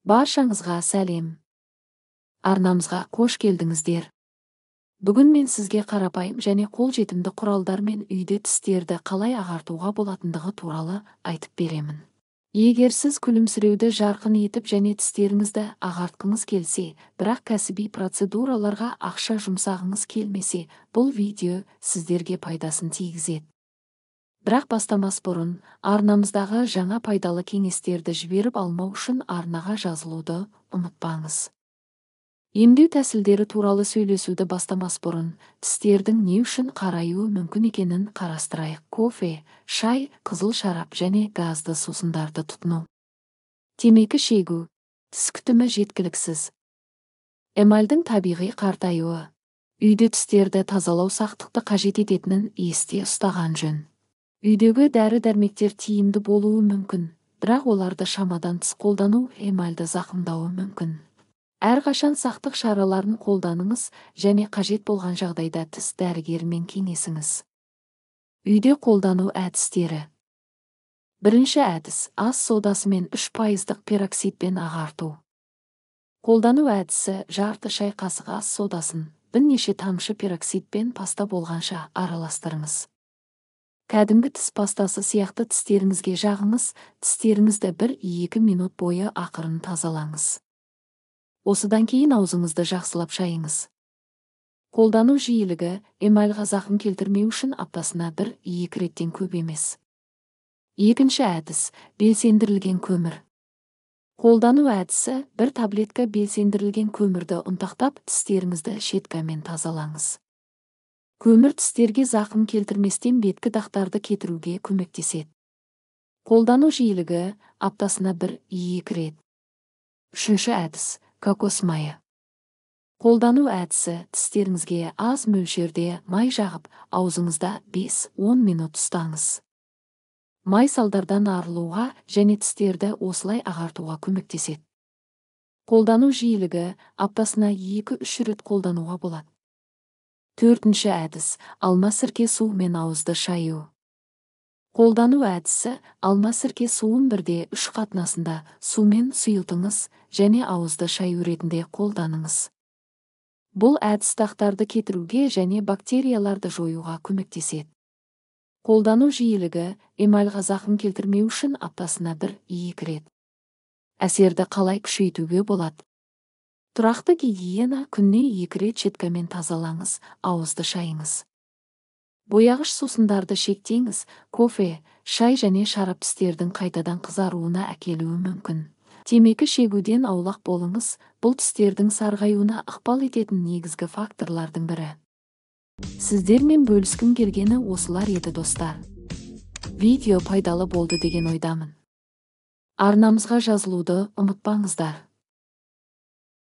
Баршаңызға сәлем. Арнамызға қош келдіңіздер. Бүгін мен сізге қарапайым және қолжетімді құралдармен үйде тістерді қалай ағартуға болатындығы туралы айтып беремін. Егер сіз күлімсіреуді жарқын етіп және тістеріңізді ағартқыңыз келсе, бірақ кәсіби процедураларға ақша жұмсағыңыз келмесе, бұл видео сіздерге пайдасын тигізеді. Бірақ бастамас бұрын, арнамыздағы жаңа пайдалы кеңестерді жіберіп алмау үшін арнаға жазылуды ұмытпаңыз. Емдеу тәсілдері туралы сөйлесуді бастамас бұрын, тістердің не үшін қараюы мүмкін екенін қарастырайық. Кофе, шай, қызыл шарап және газды сусындарды тұтыну. Темекі шегу, тіс күтімі жеткіліксіз. Эмальдің табиғи қартаюы. Үйде тістерді тазалау сақтықты қажет ететінін есте ұстаған жөн. Үйдегі дәрі-дәрмектер тиімді болуы мүмкін, бірақ оларды шамадан тыс қолдану эмальді зақымдауы мүмкін. Әрқашан сақтық шараларын қолданыңыз және қажет болған жағдайда тіс дәрігерімен кеңесіңіз. Үйде қолдану әдістері. Бірінші әдіс – ас содасымен 3%-дық пероксидпен ағарту. Қолдану әдісі – жарты шай қасық ас содасын бірнеше тамшы пероксидпен паста болғанша араластырыңыз. Кәдімгі тіс пастасы сияқты тістеріңізге жағыңыз, тістеріңізді 1-2 минут бойы ақырын тазалаңыз. Осыдан кейін аузыңызды жақсылап шайыңыз. Қолдану жиілігі эмальға зақым келтірмеу үшін аптасына 1-2 реттен көп емес. Екінші әдіс – белсендірілген көмір. Қолдану әдісі – бір таблетка белсендірілген көмірді ұнтақтап, тістеріңізді щеткамен тазалаңыз. Көмір тістерге зақым келтірместен беткі дақтарды кетіруге көмектеседі. Қолдану жиілігі аптасына 1-2 рет. Үшінші әдіс – кокос майы. Қолдану әдісі – тістеріңізге аз мөлшерде май жағып, аузыңызда 5-10 минут ұстаңыз. Май салдардан арылуға және тістерді осылай ағартуға көмектеседі. Қолдану жиілігі аптасына 2-3 рет қолдануға болады. Төртінші әдіс – алма сірке суымен ауызды шаю. Қолдану әдісі – алма сірке суын 1:3 қатынасында сумен сұйылтыңыз және ауызды шаю ретінде қолданыңыз. Бұл әдіс дақтарды кетіруге және бактерияларды жоюға көмектеседі. Қолдану жиілігі эмальға зақым келтірмеу үшін аптасына 1-2 рет. Әсерді қалай күшейтуге болады? Тұрақты гигиена күніне 2 рет щеткамен тазалаңыз, ауызды шайыңыз. Бояғыш сусындарды шектеңіз, кофе, шай және шарап тістердің қайтадан қызаруына әкелуі мүмкін. Темекі шегуден аулақ болыңыз, бұл тістердің сарғаюына ықпал ететін негізгі факторлардың бірі. Сіздермен бөліскім келгені осылар еді, достар. Видео пайдалы болды деген ойдамын. Арнамызға жазылуды ұмытпаңыздар.